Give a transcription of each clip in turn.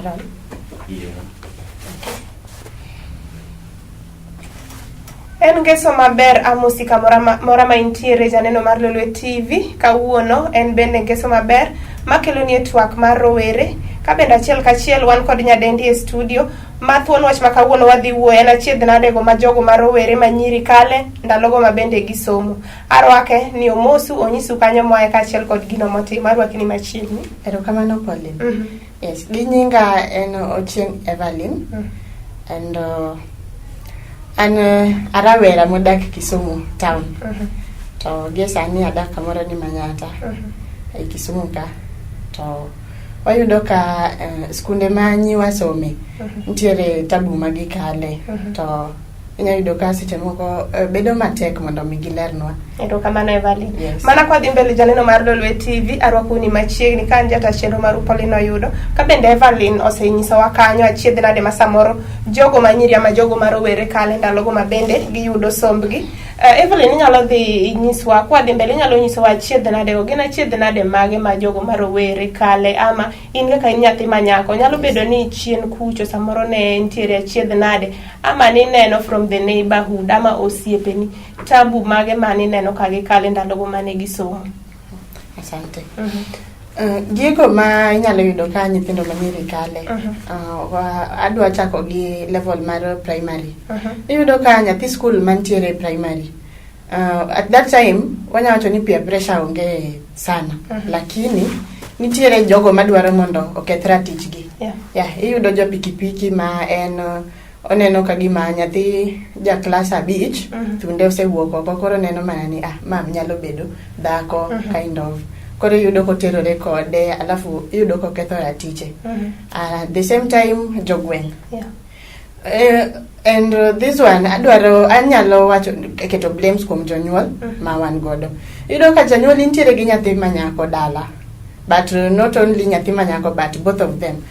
Aaron. Yeah. En ngeso maber amosi kamora mora ma intiere janeno mar Lolwe TV. Kawuono en bende ngeso maber makeloni e twak mar rowere. Ka bende achiel kachiel wan kod nyadendi e studio ma thuon wach ma kawuono wadhi wuoye en achiedh nadego ma jogo ma rowere ma nyiri kale ndalogo ma bende gisomo. Arwake ni omosu onyisu kanyo moaye kaachiel kod gino motimo. Arwaki ni machiegni. Erokamano Pauline. Yes, gi nyinga en Ochieng Evelyn and an arawera modak Kisumu town. To gie sani adak kamoro ni Manyata ei Kisumu ka. To wayudo ka skunde ma nyiwa some nitiere tabu ma gikale to inyalo yudo ka seche moko bedo matek mondo mi gilernwa. Erokamano Evelyn. Yes. Mana kwa dhi mbele janeno mar Lolwe TV, arwakou ni machiegni ka an jata chenro maru Pauline Oyudo. Ka bende Evelyn osenyisowa kanyo achiedh nade ma samoro jogo ma nyiri ama jogo ma rowere kale ndalogo ma bende giyudo sombgi. Evelyn inyalo dhi inyiswa kwa dhi mbele inyalo nyisowa achiedh nade go gin achiedh nade mage ma jogo ma rowere kale ama in kaka in nyathi ma nyako nyalo bedo ni chien kucho samoro ne nitiere achiedh nade ama nineno from the neighborhood ama osiepeni tabu mage mane ineno ka gikale ndalogo mane gisomo? Asante. Gigo ma inyalo yudo ka nyithindo manyiri kale, adwa chako gi level mar primary. Iyudo ka nyathi school mantiere e primary, at that time wanya wacho ni peer pressure onge sana, lakini nitiere jogo madwaro mondo oketh ratichgi. Yeah, iyudo jo pikipiki ma en oneno ka gima nyathi ja klas 5 thunde osewuok oko, koro oneno mana ni ah, mam nyalo bedo dhako kind of, koro iyudo koterore kode, alafu iyudo koketho ratiche. The same time jogweng'. And this one adwaro anyalo wacho keto blames kuom jonyuol ma wan godo. Iyudo ka janyuol nitiere gi nyathi ma nyako dala, but not only nyathi ma nyako but both of them.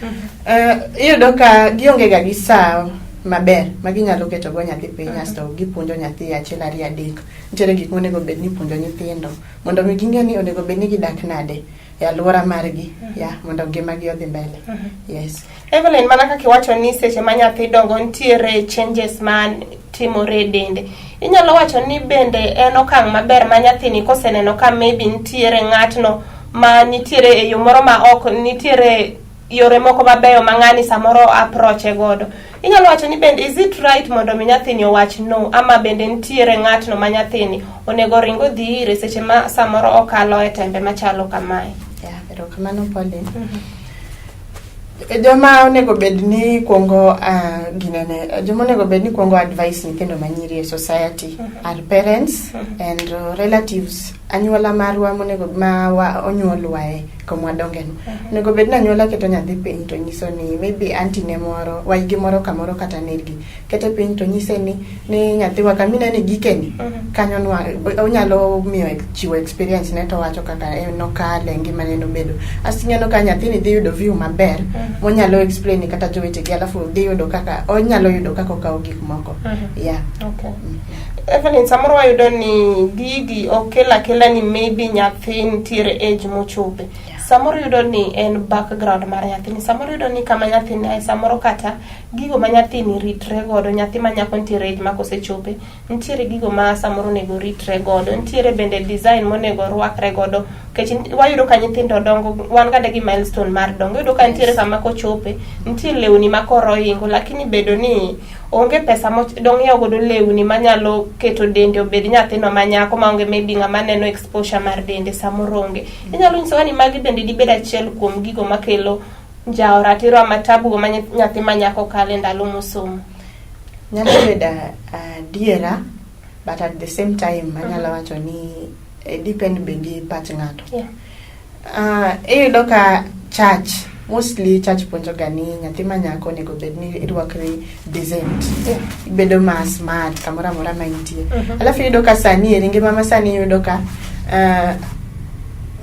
Iyudo ka gionge ga gi saa maber ma ginyalo keto go nyathi piny asto gipuonjo nyathi achiel, ariyo, adek. Nitiere gik monego bed ni ipuonjo nyithindo mondo mi ging'e ni onego bed ni gidak nade e alwora margi, ya mondo ngimagi odhi mbele. Yes. Evelyn, mana kaka iwacho ni seche ma nyathi dongo nitiere changes ma timore e dende. Inyalo wacho ni bende en okang' maber ma nyathini koseneno ka maybe nitiere ng'atno ma nitiere e yo moro ma ok nitiere yore moko mabeyo ma ng'ani samoro approach godo. Inyalo wacho ni bende is it right mondo mi nyathini owach no ama bende nitiere ng'atno ma nyathini onego ring odhi ire seche ma samoro okalo e tembe machalo kamae? Yeah, erokamano Pauline. Joma onego bed ni kuongo ginene, joma onego bed ni kuongo advice nyithindo manyiri e society are parents and relatives, anyuola marwa monego ma wa onyuolwae kuma wadongeno. Onego bed ni anyuola keto nyathi piny to nyiso ni maybe auntie ne moro, waygi moro kamoro kata nergi kete piny to nyise ni nyathiwa kaminene gikeni kanyo nwa onyalo miyo chiwo experience ne to wacho kaka en nokale ngimane nobedo. Asto ineno ka nyathini dhi yudo view maber monyalo explain kata jowetegi, alafu dhi yudo kaka onyalo yudo kaka okawo gik moko. Yeah. Okay. Evelyn, samoro wayudo ni gigi ok kel akela ni maybe nyathi nitiere age mochope. Samoro yudo ni en background mar nyathini. Samoro yudo ni kama nyathini ae, samoro kata gigo ma nyathini ritre godo, nyathi ma nyako nitiere age ma kosechope, nitiere gigo ma samoro onego ritre godo, nitiere bende design monego orwakre godo. Nikech wayudo ka nyithindo dongo, wan gade gi milestone mar dongo. Iyudo ka nitiere kama kochope, nitie lewni ma koro ohingo, lakini bedo ni onge pesa dong'iew godo lewni manyalo keto dende obed nyathino ma nyako maonge maybe ng'ama neno exposure mar dende samoro onge. Inyalo nyisowa ni magi bende dibed achiel kuom gigo makelo njawo ratiro ama tabu go ma nyathi ma nyako kale ndalo mosomo? Nyalo bedo adiera, but at the same time anyalo wacho ni depend be gi pach ng'ato. Iyudo ka church, mostly church puonjo ga ni nyathi ma nyako onego bed ni irwakri decent, ibedo ma smart kamoro amora ma intie. Alafu iyudo ka sani eri ngima ma sani iyudo ka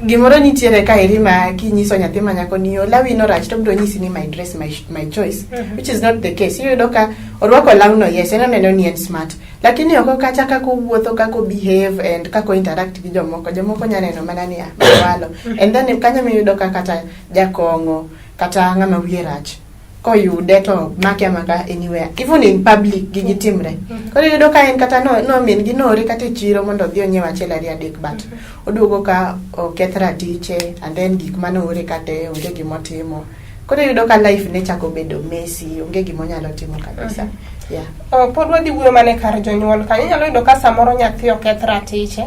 gimoro nitiere ka eri ma kinyiso nyathi ma nyako ni lawi no rach to obiro nyisi ni my dress, my choice, which is not the case. Iyudo ka orwako lawno, yes, en oneno ni en smart, lakini oko kacha kaka owuotho, kaka behave and kaka interact gi jomoko, jomoko nya neno mana ni ah, walo. And then kanyo miyudo ka kata jakong'o kata ng'ama wiye rach Koyude to make amaka anywhere, even in public gigi timre. Koro iyudo ka en kata no min gi noore kata e chiro mondo odhi onyiew achiel, ariyo, adek, but oduogo ka oketh ratiche and then gik manoore kata onge gimotimo. Koro iyudo ka life ne chako bedo messy, onge gimonyalo timo kabisa, yeah. Oh, pod wadhi wuoyo mana e kar jonyuol kanyo. Inyalo yudo ka samoro nyathi oketh ratiche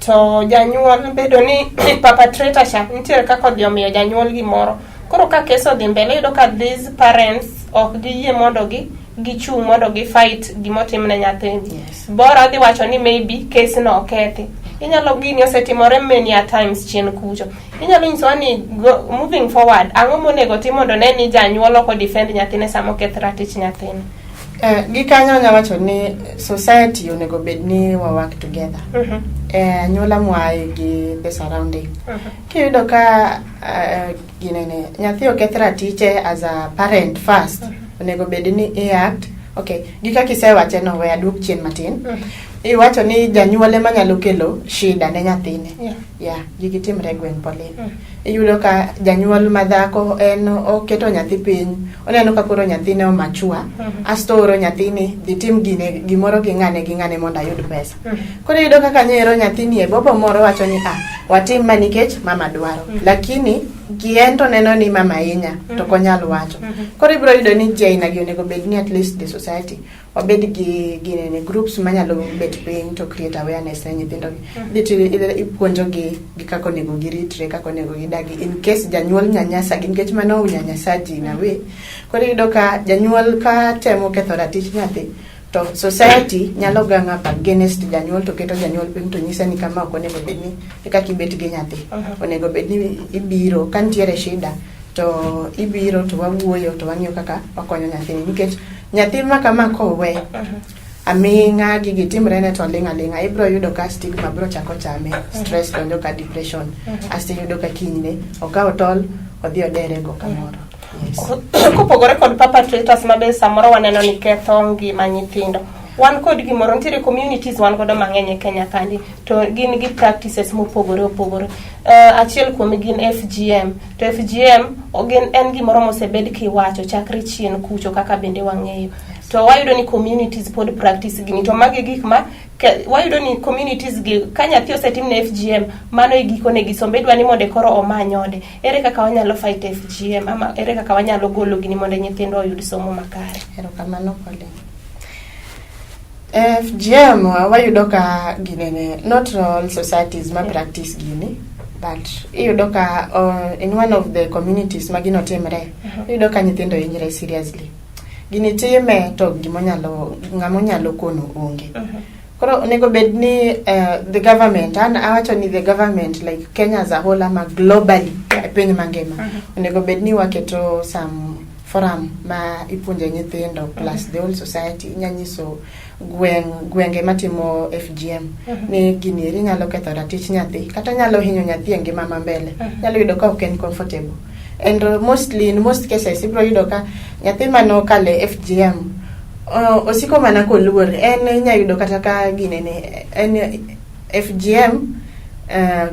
to janyuol bedo ni perpetrator cha nitiere kaka odhi omiyo janyuol gimoro. Koro ka case odhi mbele, iyudo ka these parents ok giyie mondo gi gichung' mondo gi fight gimotimne nyathini. Bora dhi wacho ni maybe case no okethi. Inyalo gini osetimore many a times chien kucho. Inyalo nyisowa ni moving forward, ang'o monego tim mondo ne ni janyuol ok odefend nyathine sama oketh ratich nyathine? Gi kanyo anya wacho ni society onego bed ni wa work together. Anyuola mwae gi the surrounding. Kiyudo ka ginene nyathi oketh ratiche, as a parent first onego bed ni i act okay. Gi kaka isewache no, we aduok chien matin. Iwacho ni janyuol ema nyalo kelo shida ne nyathine. Yeah, gigi timre e gweng', Pauline. Iyudo ka janyuol madhako en oketo nyathi piny, oneno ka koro nyathine omachua, asto oro nyathini dhi tim gine gimoro gi ng'ane gi ng'ane mondo ayud pesa. Koro iyudo kaka nyero nyathini e bobo moro wacho ni, "Ah, watim ma nikech mama dwaro," lakini gi en to neno ni mama hinya to ok onyal wacho. Koro ibiro yudo ni ji aina gi onego bed ni at least the society wabed gi ginene groups manyalo bet piny to create awareness ne nyithindo gi. Dhi to ipuonjogi gi kaka onego giritre, kaka onego gidagi in case janyuol nyanyasa gi, nikech mano unyanyasaji in a way. Koro iyudo ka janyuol ka temo ketho ratich nyathi, to society nyalo gang up against janyuol to keto janyuol piny to nyise ni kama ok onego bed ni e kaka ibet gi nyathi. Onego bed ni ibiro ka nitiere shida to ibiro to wawuoyo to wang'iyo kaka wakonyo nyathini, nikech nyathi ma kama kowe aming'a gigi timre ne to ling' aling'a, ibiro yudo ka stigma biro chako chame, stress donjo ka depression, asto iyudo ka kinyne okawo tol odhi odere go kamoro, yes. Kopogore kod perpetrators ma be samoro waneno ni ketho ngima nyithindo, wan kod gimoro nitiere communities wan godo mang'eny e Kenya kandi to gin gi practices mopogore opogore. Achiel kuom gin FGM, to FGM gin en gimoro mosebed kiwacho chakre chien kucho kaka bende wang'eyo, to wayudo ni communities pod practice gini. To magi gik ma wayudo ni communities gi ka nyathi osetim ne FGM, mano e gikone gi sombe idwa ni mondo koro omany ode. Ere kaka wanyalo fight FGM ama ere kaka wanyalo golo gini mondo nyithindwa oyud somo makare? Erokamano, Pauline. FGM wayudo ka ginene not all societies ma practice gini, but iyudo ka in one of the communities ma gino timre, iyudo ka nyithindo hinyre seriously. Gini time to gimonyalo ng'ama onyalo kono onge. Koro onego bed ni the government, an awacho ni the government like Kenya as a whole ama globally e piny mangima, onego bed ni waketo some forum ma ipuonje nyithindo plus the whole society. Inya nyiso gweng' gwenge matimo FGM ni gini eri nyalo ketho ratich nyathi kata nyalo hinyo nyathi e ngima ma mbele. Nyalo yudo ka ok en comfortable and mostly in most cases ibiro yudo ka nyathi manokale FGM osiko mana koluor. En inya yudo kata ka ginene en FGM,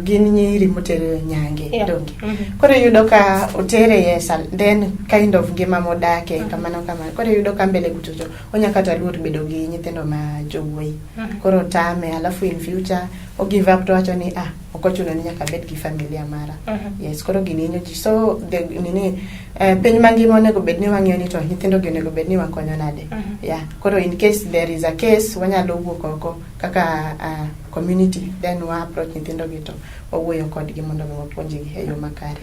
gin nyiri moter nyange. Donge? Koro iyudo ka otere, yes, then kind of ngima modake kamano kamano. Koro iyudo ka mbele kuchocho onya kata luor bedo gi nyithindo ma jowuoyi. Koro tame, alafu in future o give up to wacho ni, "Ah, ok ochuno ni nyaka abed gi familia mara." Yes, koro gini hinyo ji. So the nini, piny mangima onego bed ni wang'iyo ni to nyithindo gi onego bed ni wakonyo nade. Yeah, koro in case there is a case, wanyalo wuok oko kaka community, then wa approach nyithindo gi to wawuoyo kodgi mondo mi wapuonjgi e yo makare.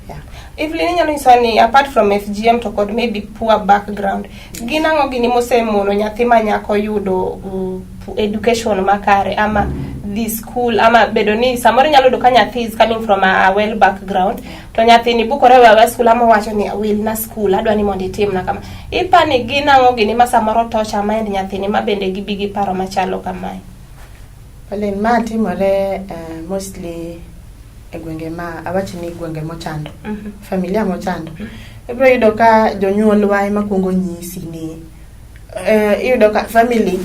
Yeah. Evelyn, inyalo nyisowa ni apart from FGM to kod maybe poor background, gin ang'o gini mosemono nyathi ma nyako yudo education makare ama dhi school, ama bedo ni samoro inyalo yudo ka nyathi is coming from a well background to nyathini bukore wewe school ama wacho ni wil na school, adwa ni mondo itimna kama. Ipani gin ang'o gini ma samoro tocha mind nyathini ma bende gibi gi paro machalo kamae? Pauline, ma timore mostly e gwenge ma awach ni gwenge mochando, familia mochando. Ibiro yudo ka jonyuolwa ema kuongo nyisi ni iyudo ka family,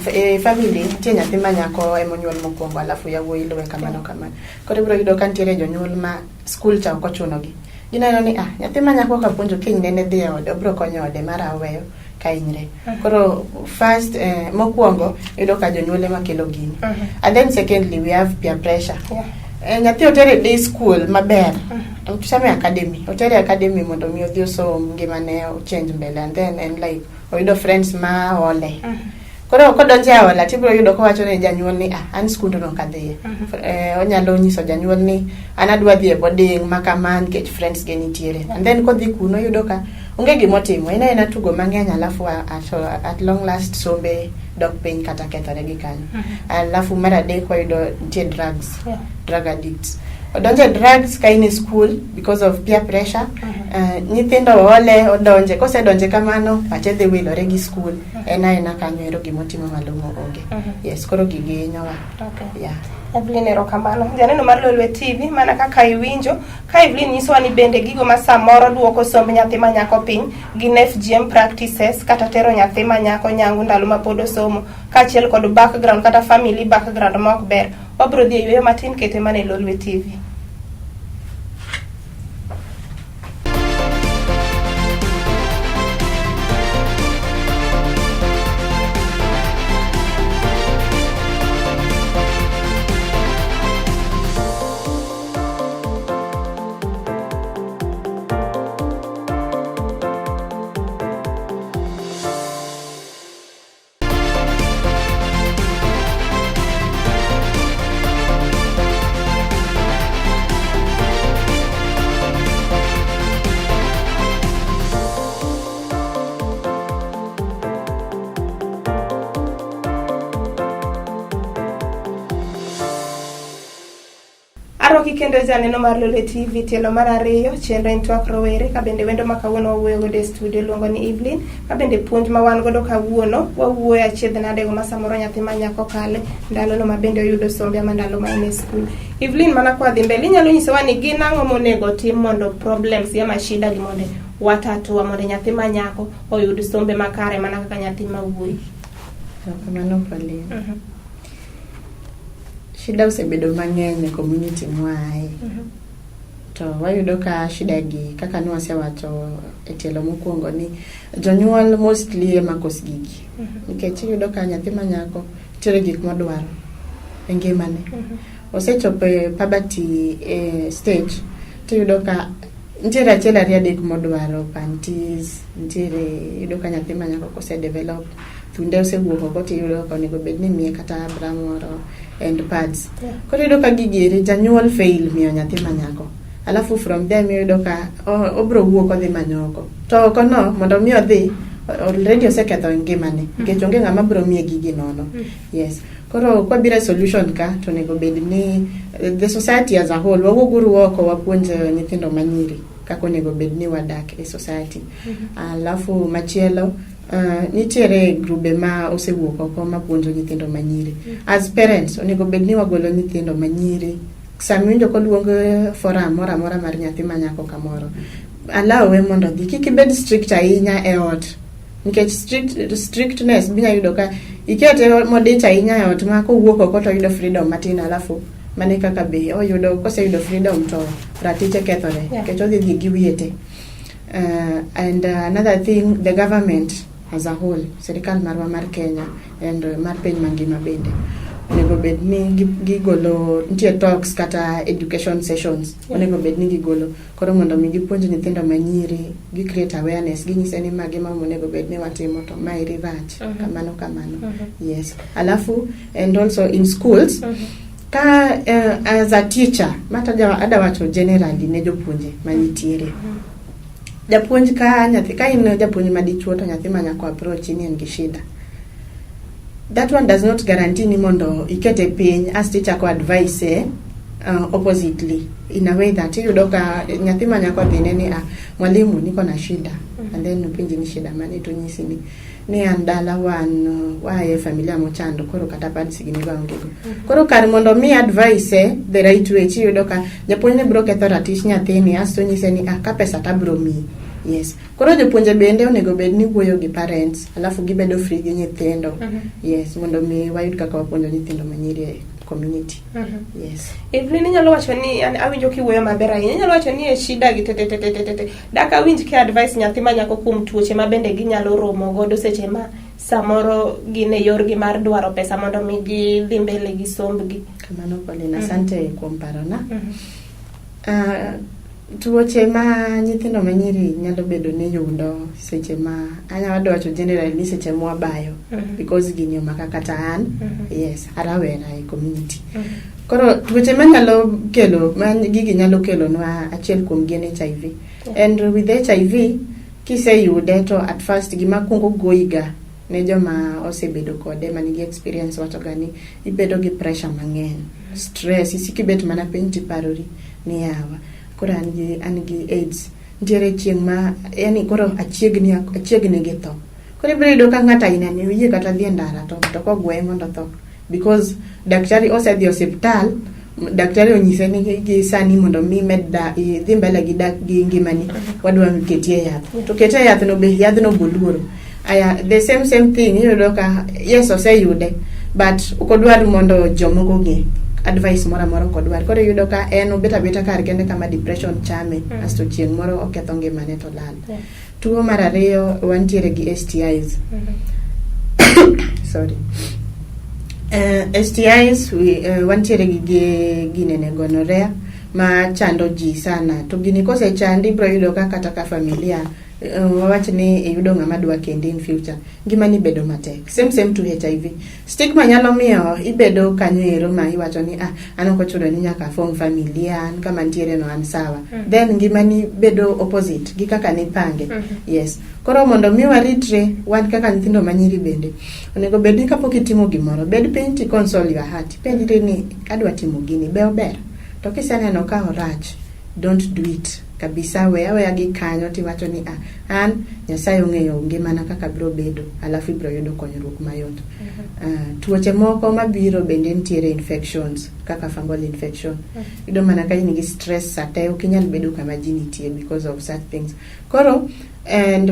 family nitie nyathi ma nyako emonyuol mokwongo, alafu yawuoyi luwe kamano kamano. Koro ibiro yudo ka nitiere jonyuol ma skul cha ok ochunogi. Gineno ni ah, nyathi ma nyako kapuonjo kiny nene dhi e ode, obiro konyo ode mara oweyo ka hinyre. Koro first mokwongo iyudo ka jonyuol ema kelo gini. And then secondly we have peer pressure. Nyathi otere day school maber. Tuseme academy. Otere academy mondo mi odhi osom ngimane ochange mbele and then en like oyudo friends ma ole. Koro kodonjo e aola tibiro yudo kowacho ne janyuol ni ah, an skundno ok adhiye. Onyalo nyiso janyuol ni an adwa dhi e boarding ma kama nikech friends ge nitiere. And then kodhi kuno oyudo ka onge gimotimo, en aena tugo mang'eny alafu at long last sombe dok piny kata kethore gi kanyo. Alafu mar adek wayudo nitie drugs, drug addicts. Odonjo e drugs ka in e school because of peer pressure. Nyithindo ole odonje, kosedonje kamano pache dhi wilore gi school. En aena kanyo ero gimotimo malong'o onge. Yes, koro gigi hinyowa. Yeah. Evelyn, erokamano. Janeno mar Lolwe TV, mana kaka iwinjo, ka Evelyn nyisowa ni bende gigo ma samoro duoko somb nyathi ma nyako piny gin FGM practices kata tero nyathi ma nyako nyangu ndalo ma pod osomo, kaachiel kod background kata family background ma ok ber. Wabiro dhi e yueyo matin kete mana e Lolwe TV. Arwaki kendo janeno mar Lolwe TV tielo mar ariyo, chenro en twak rowere, ka bende wendo ma kawuono wawuoyo godo e studio iluongo ni Evelyn, ka bende puonj ma wan godo kawuono wawuoyo achiedh nadego ma samoro nyathi ma nyako kale ndalono ma bende oyudo sombe ama ndalo ma en e skul. Evelyn, mana kwa dhi mbele, inyalo nyisowa ni gin ang'o monego otim mondo problems ama shida gi mondo watatua mondo nyathi ma nyako oyud sombe makare mana kaka nyathi ma wuoyi? Erokamano Pauline. Shida osebedo mang'eny e community mwaaye. To wayudo ka shida gi kaka nwasewacho e tielo mokwongo ni jonyuol mostly ema kos gigi. Nikech iyudo ka nyathi ma nyako nitiere gik modwaro e ngimane. Osechopo e puberty stage tiyudo ka nitiere achiel ariyo adek modwaro panties, nitiere iyudo ka nyathi ma nyako kose develop thunde osewuok oko tiyudo ka onego bed ni imiye kata bra moro and pads. Koro iyudo ka gigi eri janyuol fail miyo nyathi ma nyako. Alafu from there iyudo ka obro wuok odhi manyo oko. To oko no mondo mi odhi already oseketho ngimane nikech onge ng'ama bro miye gigi nono. Yes. Koro kwabiro e solution ka to onego bed ni the society as a whole wawuoguru oko wapuonj nyithindo manyiri kaka onego bed ni wadak e society. Alafu machielo nitiere grube ma osewuok oko mapuonjo nyithindo manyiri. As parents onego bed ni wagolo nyithindo manyiri sama iwinjo koluong forum moro amora mar nyathi ma nyako kamoro, allow mondo odhi. Kik ibed strict ahinya e ot nikech strictness binya yudo ka ikete modich ahinya e ot ma kowuok oko to oyudo freedom matin alafu mane kaka be oyudo koseyudo freedom to ratiche kethore nikech odhi dhi gi wiye te. And another thing, the government as a whole, sirikal marwa mar Kenya and mar piny mangima bende onego bed ni gigolo nitie talks kata education sessions onego bed ni gigolo koro mondo mi gipuonj nyithindo manyiri gi create awareness ginyise ni magi ma onego bed ni watimo to maeri rach kamano kamano. Yes, alafu and also in schools ka as a teacher mataja ada wacho generally ne jopuonje manitiere japuonj ka nyathi ka in japuonj madichuo to nyathi ma nyako approach ni en gi shida, that one does not guarantee ni mondo ikete piny asto ichako advice oppositely in a way that iyudo ka nyathi ma nyako dhine ni ah, mwalimu niko na shida and then openji ni shida mane to nyisi ni an dala wan waaye familia mochando koro kata pads gi nigo aonge go. Koro kar mondo mi advice the right way tiyudo ka japuonj ne biro ketho ratich nyathini asto nyise ni ah, ka pesa tabiro miyi. Yes, koro jopuonje bende onego bed ni wuoyo gi parents alafu gibedo free gi nyithindo. Yes, mondo mi wayud kaka wapuonjo nyithindo manyiri e community. Yes. Evelyn, inyalo wacho ni an awinjo kiwuoyo maber ahinya. Inyalo wacho ni e shida gi te te te te te te. Dak awinj ki advice nyathi ma nyako kuom tuoche ma bende ginyalo romo godo seche ma samoro gin e yorgi mar dwaro pesa mondo mi gidhi mbele gi sombgi. Kamano, Pauline, asante kuom parona. Tuoche ma nyithindo manyiri nyalo bedo ni yudo seche ma anyalo wacho generally ni seche mwabayo, because gini omaka kata an, yes, arawera e community. Koro tuoche manyalo kelo ma gigi nyalo kelonwa, achiel kuom gi en HIV. And with HIV, kiseyude to at first gima kuongo goyiga ne joma osebedo kode manigi experience wachoga ni ibedo gi pressure mang'eny, stress, isiko ibet mana piny tiparori ni yawa, koro an gi AIDS, nitiere chieng' ma yani koro achiegni gi tho. Koro ibiro yudo ka ng'ato aina ni oyie kata dhi e ndara to kogweye mondo otho, because daktari osedhi e osiptal, daktari onyise ni gi sani mondo mi med da idhi mbele gi dak gi ngimani, wadwa ketie yath, to kete yath no be yadhno boluoro. Aya, the same thing iyudo ka yes, oseyude, but ok odwar mondo jomoko ong'e, advice moro amora ok odwar. Koro iyudo ka en obet abeta kar kende kama depression chame, asto chieng' moro oketho ngimane to lal. Tuo mar ariyo, wantiere gi STIs. Sorry. STIs, wantiere gi ginene gonorrhea ma chando ji sana, to gini kosechandi ibiro yudo ka kata ka familia, wawach ni iyudo ng'ama dwa kendi in future, ngimani bedo matek. Same to HIV. Stigma nyalo miyo ibedo kanyo ero ma iwacho ni ah, an ok ochuno ni nyaka form familia, an kama ntiere no an sawa. Then ngimani bedo opposite gi kaka nipange. Yes, koro mondo mi waritre wan kaka nyithindo manyiri bende onego bed ni kapok itimo gimoro, bed piny ti console your heart, ipenjri ni adwa timo gini, be ober? To kiseneno ka orach, don't do it kabisa, we aweya gi kanyo tiwacho ni ah, an Nyasaye ong'eyo ngimana kaka biro bedo, alafu ibiro yudo konyruok mayot. Tuoche moko mabiro bende nitiere infections kaka fungal infection. Yudo mana ka in gi stress sate, ok inyal bedo kama ji nitie because of such things. Koro and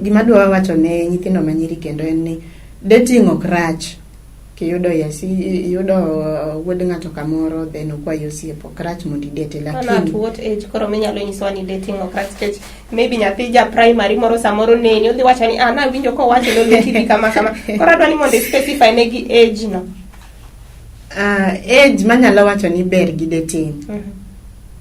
gima adwa wacho ne nyithindo manyiri kendo en ni dating ok rach. Kiyudo, yes, iyudo wuod ng'ato kamoro, then okwayi osiep, ok rach mondo idate. Mano at lakini what age koro minyalo nyisowa ni dating ok rach? Nikech maybe nyathi ja primary moro samoro neni odhi wacho ni ah, nawinjo kowacho Lolwe TV kama kama. Koro adwa ni mondo i specify ne gi age no. Age manyalo wacho ni ber gi dating,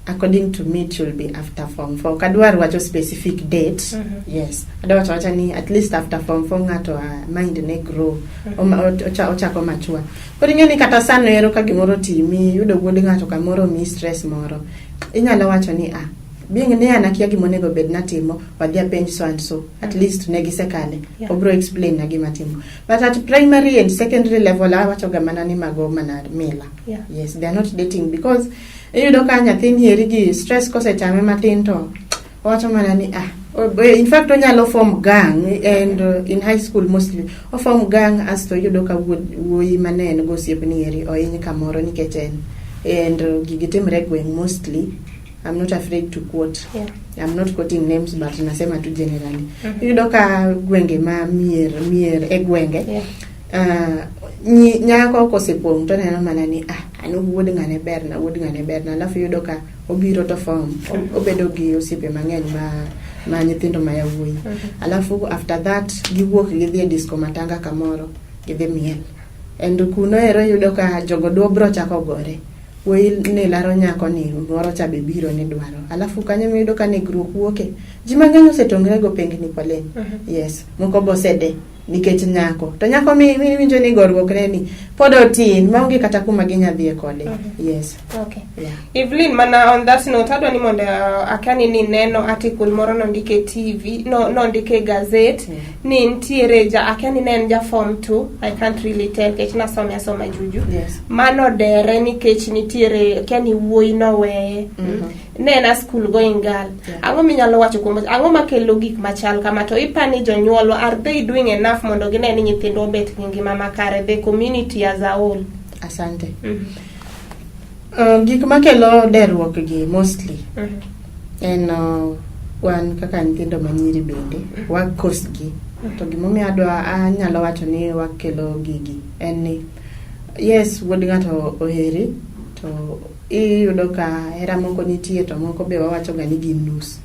according to me, it should be after form 4. Ok adwar wacho specific date. Yes, adwa wacho wacha ni at least after form 4 ng'ato mind ne grow. Ochako mature. Koro ing'e ni kata sano ero ka gimoro timi, iyudo wuod ng'ato kamoro miyi stress moro, inyalo wacho ni ah, being ni an akia gima onego bed natimo, wadhi apenj so and so, at least ne gisekale, obro explain na gima timo. But at primary and secondary level, awacho ga mana ni mago mana mila. Yes, they are not dating, because iyudo ka nyathi nieri gi stress kosechame matin to owacho mana ni ah, in fact onyalo form gang, and in high school mostly o form gang, asto iyudo ka wuoyi mane en go osiep ni eri ohiny kamoro nikech en and gigi timre e gweng' mostly. I'm not afraid to quote. I'm not quoting names, but nasema tu generally. Iyudo ka gwenge ma mier mier e gwenge, nyako kosepong' to neno mana ni ah, an wuod ng'ane berna, wuod ng'ane berna, alafu iyudo ka obiro to form obedo gi osiepe mang'eny ma nyithindo ma yawuoyi, alafu after that giwuok gidhi e disco matanga kamoro, gidhi miel, and kuno ero iyudo ka jogo duo bro chako gore, wuoyi ni laro nyako ni moro cha be biro ni dwaro, alafu kanyo miyudo ka negruok wuoke. Ji mang'eny osetongre go pengni, Pauline. Yes, moko bosede nikech nyako, to nyako miwinjo ni goruok ne ni pod otin maonge kata kuma ginya dhiye kode. Yes. Yeah. Evelyn, mana on that note, adwa ni mondo akia ni neno article moro nondik e TV, no, nondik e gazet ni nitiere ja, akia ni ne en ja form 2, I can't really tell nikech nasome asoma juju. Mano dere nikech nitiere akia ni wuoyi noweye. Ne en a school going girl. Ang'o minyalo wacho kuom ang'o makelo gik machal kama, to ipani jonyuol, are they doing enough mondo gine ni nyithindwa obet gi ngima makare, the community as a whole? Asante. Gik makelo derruok gi mostly en wan kaka nyithindo manyiri bende wakosgi. To gimomiyo adwa anyalo wacho ni wakelo gigi en ni Yes, wuod ng'ato oheri, to iyudo ka hera moko nitie to moko be wawacho ga ni gin nus.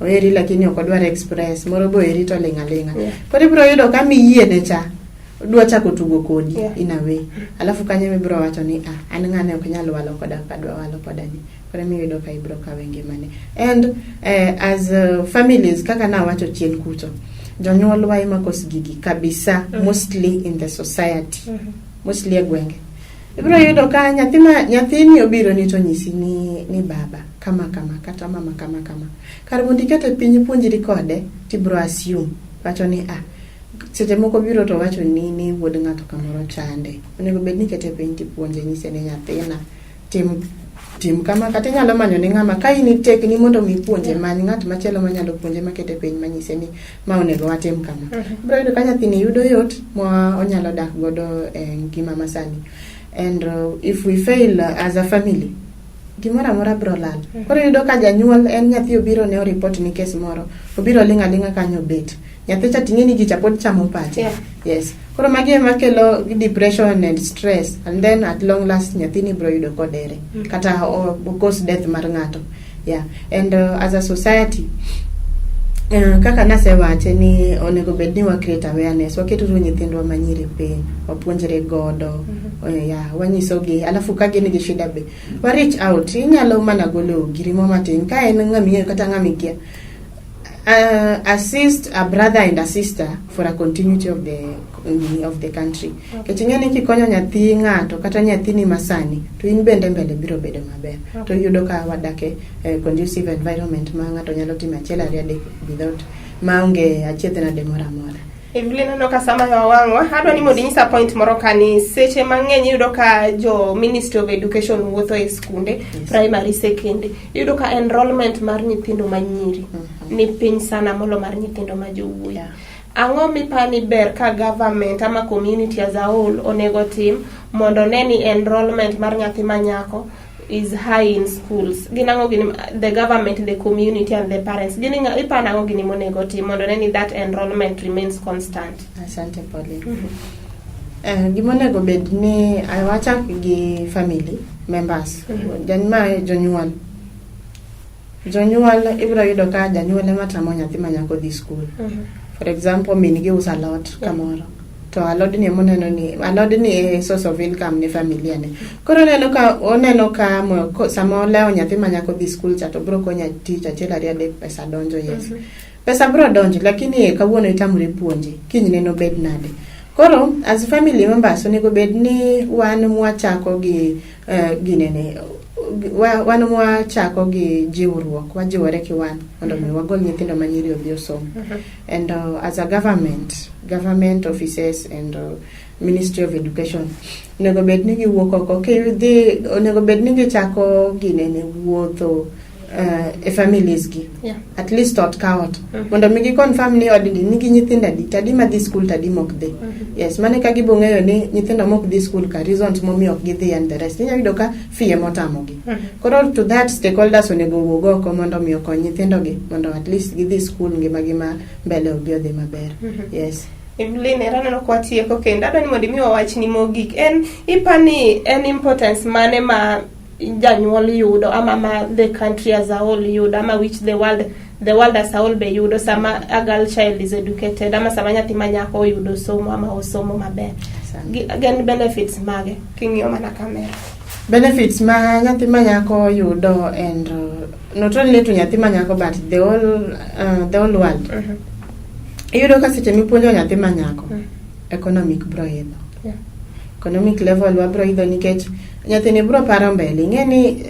Oheri lakini ok odwar express, moro be oheri to ling' aling'a. Koro ibiro yudo ka miyiene cha dwa chako tugo kodi in a way. Alafu kanyo ema ibiro wacho ni, "Ah, an ng'ane ok nyal walo koda kaka adwa walo koda ni." Koro ema iyudo ka ibiro kawe ngimane. And as families, kaka nawacho chien kucho, jonyuolwa ema kos gigi kabisa, mostly in the society, mostly e gwenge. Ibiro yudo ka nyathi ma nyathini obiro ni to nyisi ni baba kama kama kata mama kama kama. Kar mondo ikete piny ipuonjri kode, tibiro assume wacho ni, ah, seche moko biro to wacho ni wuod ng'ato kamoro chande. Onego bed ni ikete piny tipuonje, nyise ni, "Nyathina, tim tim kama." Kata inyalo manyo ne ng'ama ka in itekni mondo mi ipuonje, many ng'at machielo manyalo puonje, makete piny, manyise ni ma onego watim kama. Ibiro yudo ka nyathini yudo yot ma onyalo dak godo e ngima masani. And if we fail as a family, gimoro amora biro lal. Koro iyudo ka janyuol en nyathi obiro ne oripot ni kes moro, obiro ling' aling'a kanyo bet. Nyathi cha ting'e ni gicha pod chamo pache. Yes. Koro magi ema kelo depression and stress, and then at long last nyathini biro yudo kodere. Kata o cause death mar ng'ato. Yeah. And as a society, kaka nasewache ni onego bed ni wa create awareness, waketuru nyithindwa manyiri piny, wapuonjre godo, yeah, wanyisogi, alafu ka gin gi shida be wa reach out. Inyalo mana golo girimo matin ka en ng'ama ing'eyo kata ng'ama ikia, assist a brother and a sister for a continuity of the country. Nikech ing'e ni kikonyo nyathi ng'ato kata nyathini masani, to in bende mbele biro bedo maber. To iyudo ka wadak e conducive environment ma ng'ato nyalo timo achiel, ariyo, adek without maonge achiedh nade moro amora. Evelyn, aneno ka sama wang'wa, adwa ni mondo inyisa point moro ka ni seche mang'eny iyudo ka jo Ministry of Education wuotho e skunde primary, secondary, iyudo ka enrollment mar nyithindo manyiri ni piny sana molo mar nyithindo ma jowuoyi. Ang'o mipani ber ka government ama community as a whole onego tim mondo ne ni enrollment mar nyathi manyako is high in schools? Gin ang'o gini the government, the community and the parents, gin ipano ang'o gini monego tim mondo ne ni that enrollment remains constant? Asante, Pauline. Gima onego bed ni wachak gi family members. Ma jonyuol. Jonyuol ibiro yudo ka janyuol ema tamo nyathi ma nyako dhi skul. For example, min gi uso alot kamoro. To alodni ema oneno ni alodni e source of income ne familia ne. Koro oneno ka sama olewo nyathi ma nyako dhi skul cha, to biro konyo tich achiel, ariyo, adek, pesa donjo, yes. Pesa biro donjo, lakini kawuono itamori puonje, kinyne nobed nade? Koro as family members onego bed ni wan mwachako gi ginene wan mwachako gi jiwruok, wajiwore kiwan mondo mi wagol nyithindo manyiri odhi osom. And as a government offices and Ministry of Education onego bed ni giwuok oko kidhi, onego bed ni gichako ginene wuotho e families gi, at least ot ka ot, mondo mi gi confirm ni odni nigi nyithindo adi, to adi madhi skul, to adi mok dhi. Yes, mano ka gibo ng'eyo ni nyithindo mok dhi skul ka, reasons momiyo ok gidhi and the rest, inyalo yudo ka fee emotamogi. Koro to that stakeholders onego owuog oko mondo mi okony nyithindogi mondo at least gidhi skul, ngimagi ma mbele obi odhi maber. Yes. Evelyn, era aneno ka watieko kendo adwa ni mondo imiwa wachni mogik. En ipani en importance mane ma janyuol yudo ama ma the country as a whole yudo ama which the world as a whole be yudo sama a girl child is educated ama sama nyathi ma nyako oyudo somo ama osomo maber? Gin benefits mage king'iyo mana kamera? Benefits ma nyathi ma nyako yudo, and not only to nyathi ma nyako but the whole world, iyudo ka seche mipuonjo nyathi ma nyako, economic bro idho. Economic level wa bro idho nikech nyathini bro paro mbele. Ing'e ni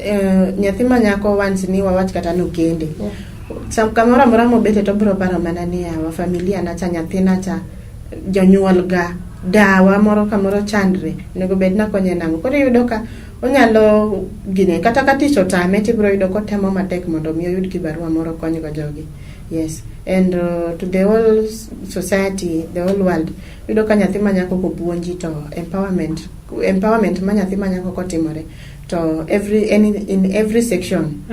nyathi ma nyako, once ni wawach kata nokende, kamoro amora mobete to bro paro mana ni yawa, familia na cha, nyathina cha, jonyuol ga, dawa moro kamoro chandre, onego bed nakonye nang'o? Koro iyudo ka onyalo gine kata ka tich otame, tibro yudo kotemo matek mondo mi oyud kibarua moro konygo jogi. Yes, and to the whole society, the whole world, iyudo ka nyathi ma nyako kopuonji to empowerment ma nyathi ma nyako kotimore to every any in every section.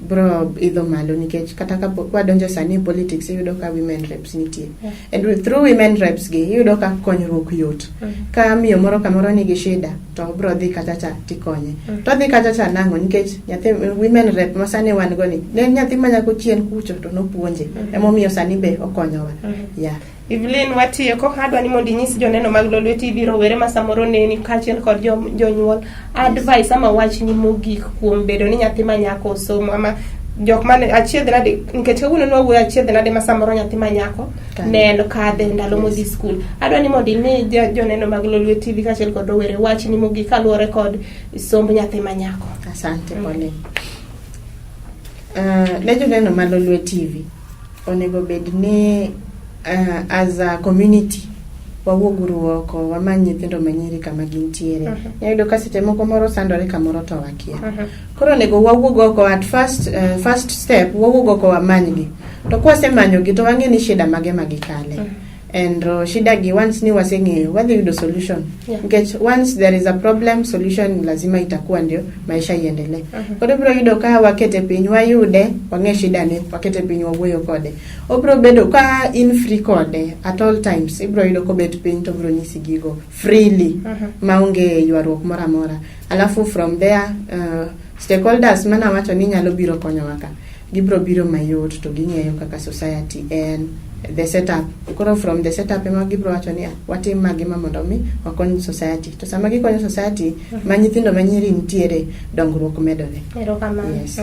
Bro idho malo nikech kata ka wadonjo sani e politics, iyudo ka women reps nitie. And through women reps gi, iyudo ka konyruok yot. Ka miyo moro kamoro nigi shida, to obro dhi kacha cha tikonye. To odhi kacha cha nang'o? Nikech nyathi women rep ma sani wan go ni ne en nyathi ma nyako chien kucho to nopuonje. Emomiyo sani be okonyowa. Yeah. Evelyn, watieko. Adwa ni mondo inyis joneno mag Lolwe TV, rowere ma samoro neni kaachiel kod jonyuol, advice ama wachni mogik kuom bedo ni nyathi ma nyako osomo, ama jok mane achiedh nade, nikech kawuono nwawuoyo achiedh nade ma samoro nyathi ma nyako neno kadhe ndalo modhi skul. Adwa ni mondo imi joneno mag Lolwe TV kaachiel kod rowere wachni mogik kaluwore kod somb nyathi ma nyako. Asante, Pauline. Ne joneno ma Lolwe TV, onego bed ni as a community wawuoguru oko, wamany nyithindo manyiri kama gintiere. Iyudo ka seche moko moro sandore kamoro to wakia. Koro onego wawuog oko at first step, wawuog oko wamanygi. To kwasemanyogi to wang'e ni shida mage ma gikale. And shida gi, once ni waseng'eyo, wadhi yudo solution. Nikech once there is a problem, solution lazima itakuwa ndio maisha iendelee. Koro ibiro yudo ka wakete piny, wayude, wang'e shida ne, wakete piny, wawuoyo kode. Obiro bedo ka in free kode at all times. Ibiro yudo kobet piny to obiro nyisi gigo freely maonge ywaruok moro amora. Alafu from there, stakeholders manawacho ni nyalo biro konyowa ka, gibiro biro mayot to ging'eyo kaka society en the setup. Koro from the setup ema gibiro wacho ni, "Ah, watim ma gi ma mondo mi wakony society." To sama gikonyo society ma nyithindo manyiri nitiere, dongruok medore. Erokamano. Yes.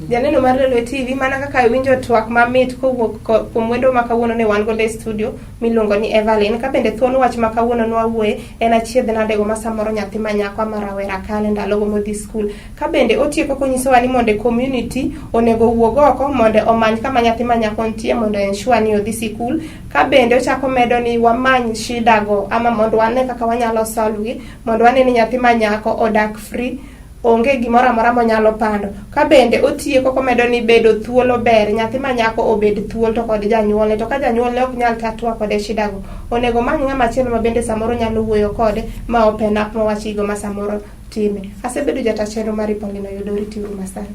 Janeno mar Lolwe TV, mana kaka iwinjo twak mamit kowuok kuom wendo ma kawuono ne wan godo e studio miluongo ni Evelyn. Ka bende thuon wach ma kawuono nwawuoye en achiedh nadego ma samoro nyathi ma nyako ama rawera kale ndalogo modhi skul. Ka bende otieko konyisowa ni mondo e community onego owuog oko mondo omany kama nyathi ma nyako nitie mondo ensure ni odhi sikul. Ka bende ochako medo ni wamany shida go ama mondo wane kaka wanyalo solve gi, mondo wane ni nyathi ma nyako odak free, onge gimoro amora monyalo pando. Ka bende otieko komedo ni bedo thuolo ber, nyathi ma nyako obed thuolo to kod janyuolne, to ka janyuolne ok nyal tatua kode shida go, onego omany ng'ama chielo ma bende samoro nyalo wuoyo kode ma open up mawach gigo ma samoro time. Asebedo jata chenro mari Pauline Oyudo, ritiuru masani.